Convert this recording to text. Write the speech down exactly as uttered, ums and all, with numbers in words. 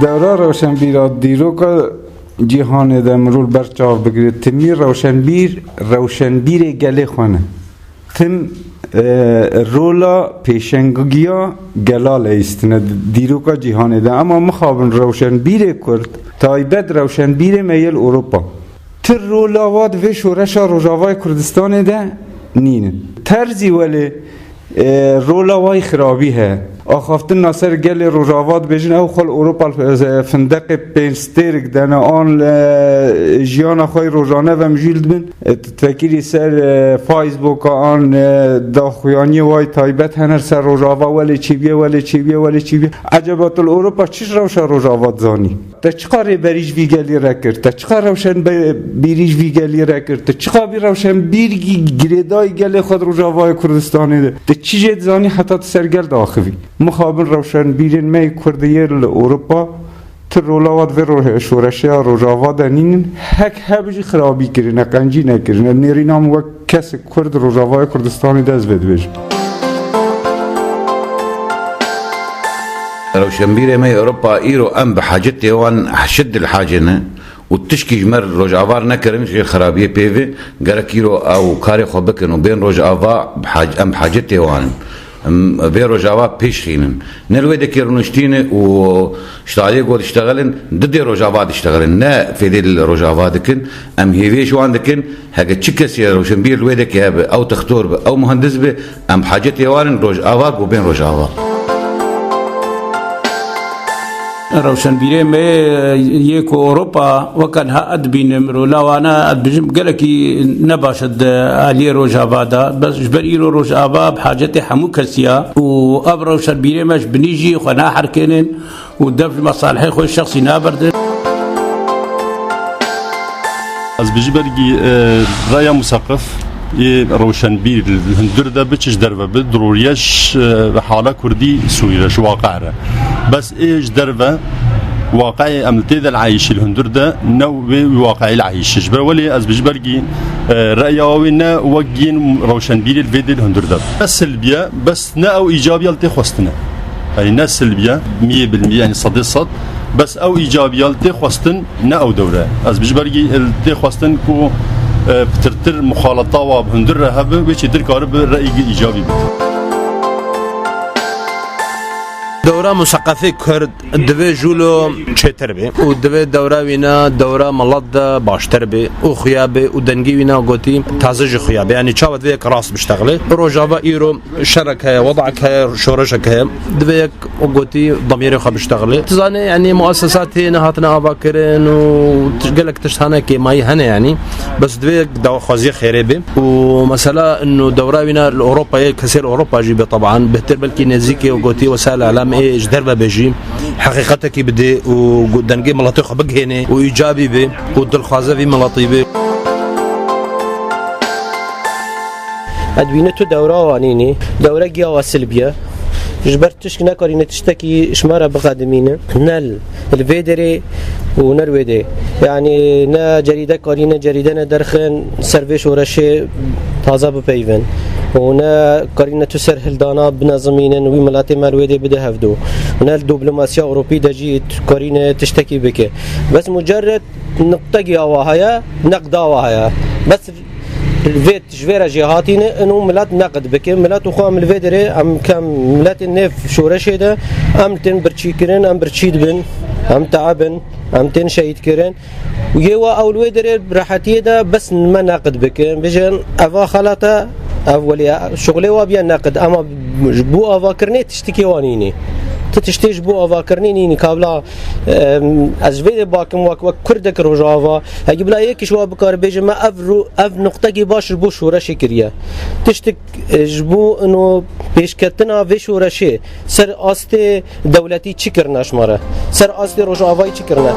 Dewra rewşenbîra dîroka cîhanê de mirov ber çav bigire, timî rewşenbîr, rewşenbîrê gelê xwe ne. Tim, e, rola pêşengiya gela leyîstine dîroka cîhanê de. Ema mixabin rewşenbîrê Kurd, taybet rewşenbîrê me yê li Ewropa. Ti rola wa di vê şoreşa Rojavayê Kurdistanê de nînin. Terzî welê, e, rola wayî xirabî heye. Axaftina ser gelê Rojava dibêjin, ew xwe li Ewropa, e, findeqê pênc stêrik dene, an, e, jiyana xwe yê rojane ve mijûl dibin. E, tu tefekirî ser, e, Facebooka an, e, daxuyaniyê wayî taybet hene ser Rojava, welê çêbiye, welê çêbiye, welê çêbiye. Eceba tu li Ewropa çi ji rewşa Rojava dizanî? Te çiqa rêberî ji vî gelî re kir? Te çiqa rewşenbîrî ji vî gelî re kir? Te çiqa bî rewşenbîrî girêdayî gelê xwe di Rojavayê Kurdistanê de? Te çi jê dizanî heta tu ser gel diaxivî? Mixabin rewşenbîrên me yê Kurd yê li Ewropa ti rola wa di vê ro-, şoreşeya Rojava de nînin. Hek hebin jî xirabî kirine, qencî nekirine. Nêrîna min wek kesek Kurd Rojavayê Kurdistanê de ez vê dibêjim. Rewşenbîrê me yê Ewropa îro em bi hacetê wan şiddil hacê ne û tişkî ji me Rojava re nekirin jê xirabiyê pê ve, gerek îro ew karê xwe bikin û bên Rojava bi hac-, em bi hacetê wan in. Em vê Rojava pêş xînin. Ne li wê dekê rûniştîne û ji taliyê got diştexilin, di dê Rojava diştexilin. Ne fêdê li Rojava dikin. Em hêviyê ji wan dikin. Heke çi kesê rewşenbîr li wê dekê hebe, ew textor be, ew muhendis be, em hacetê wan in Rojava ku bên Rojava. Rewşenbîrê me yê ku Ewropa weke niha ez dibînim, rola wana ez dibêjim gelekî ne baş e di aliyê Rojava de. Bes ji ber îro Rojava bi hacetê hemû kesî ya û ev rewşenbîrê me ji binî jî xwe naherkênin û dev ji mesalihê xwe şexsî naberdin. Ez bi ji bergî, e, reya museqif yê rewşenbîr li hundir de bi çi ji derve bi, diroriye ji, e, hala kurdî Sûrî re, ji waqe re. Bes ê ji derve waqeyê em li tê de li eyîşî li hundir de ne wê waqeyê li eyîşî. Ji ber welê ez bi ji bergî, e, reya wê ne wek yên rewşenbîrê li vê dê li hundir de. Ne silbiye, bes ne ew îcabiya li tê xwestine. Yanî ne silbiye, miyê bil miyê, yanî sedê sed, bes ew îcabiya li tê xwestin ne ew dewre. Ez bi ji bergî li tê xwestin ku, e, pitirtir muxaleta wa bi hundir re hebe, wê çêtir karibe reyî îcabî bide. Dewra museqefê Kurd divê jûlo çêtir be û divê dewra wîna dewra milet de baştir be û xuya be û dengê wîna gotî taze jî xuya be. Yanî çawa divê yek rast biştexile. Rojava îro şerek heye, wedek heye, şoreşek heye. Divê yek, o gotî, demêrê xwe biştexile. Tu zanî, yanî muessesat tê nehatine avakirin û tiş-, gelek tişt hene kêmayî hene yanî. Bes divê yek daxwaziya xêrê be. Û mesela ino dewra wîna li Ewropayê, kesê li Ewropa jî be teban. Bêhtir belkî nêzîkê û gotî wesaîl îlam ê ji derve be jî heqîqetekî bidê û gu-, dengê miletê xwe bigihênê û îcabî be û dilxwaze vî miletî be. Ez dibînim tu dewra wanînî, dewre giya wa silbiye. Ji ber tişk nekarîne tiştekî ji me re biqedimîne. Ne li vê derê û ne li wê derê. Yanî ne cerîde karîne cerîdene derxin ser vê şoreşê taze bipeyvin. Û ne karîne tu ser hildana binezimînin, wî miletê me li wê dê bide hevdû. Û ne li diplomasiya Ewropî de jî tu karîne tiştekî bike. Bes mucerred niqtegî awa heye, neqda awa heye. Bes vê, ji vê re jê hatîne, ino milet neqd bike. Milet û xwe em li vê derê, em kem miletên nêv şoreşê de, em tên birçîkirin, em birçî dibin, em teebin, em tên şehîdkirin. Û yê wa ew li wê derê bi rehetiyê de bes me neqd bikin. Bijin, eva xelat e, ev welê ye. Şuxulê wa biye neqd. Ema ji bo avakirinê tiştikê wa nînî. Ti tiştê ji bo avakirinê nînî. Kabla, em, ez ji vê dê bakim wek, wek kurdek Rojava. Hegî bila yek ji wa bikare bêje me ev ru-, ev nuqtekî baş ji bo şoreşê kiriye. Tiştik, e, ji bo ino pêşketina vê şoreşê ser astê dewletî çi kirine ji me re? Ser astê Rojavayî çi kirine?